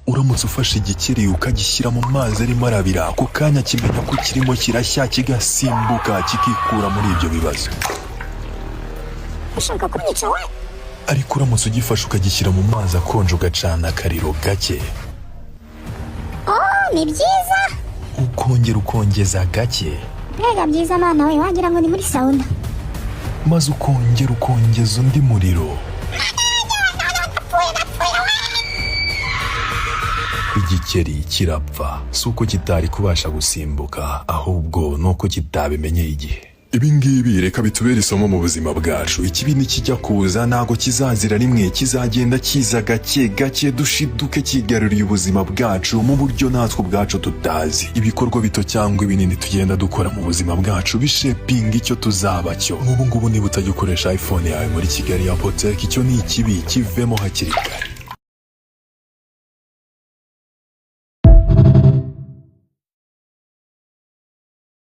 Uramutse ufashe igikeri ukagishyira mu mazi arimo arabira, ako kanya kimenya ko kirimo kirashya, kigasimbuka kikikura muri ibyo bibazo. Ushaka kunyica we! Ariko uramutse ugifashe ukagishyira mu mazi akonje, ugacana akariro gake, Oh, ni byiza! Ukongera ukongeza gake, Mbega byiza mwana we, wagira ngo ni muri sauna. Maze ukongera ukongeza undi muriro, Napfuye, napfuye we! Igikeri kirapfa. Si uko kitari kubasha gusimbuka, ahubwo ni uko kitabimenyeye igihe. Ibi ngibi reka bitubere isomo mu buzima bwacu. Ikibi nikijya kuza, ntabwo kizazira rimwe, kizagenda kiza gake gake, dushiduke kigaruriye ubuzima bwacu mu buryo natwe ubwacu tutazi. Ibikorwa bito cyangwa ibinini tugenda dukora mu buzima bwacu bishapinga icyo tuzaba cyo. Nk'ubu ngubu, niba utajya ukoresha iPhone yawe muri Kigali Apotec, icyo ni ikibi, kivemo hakiri kare.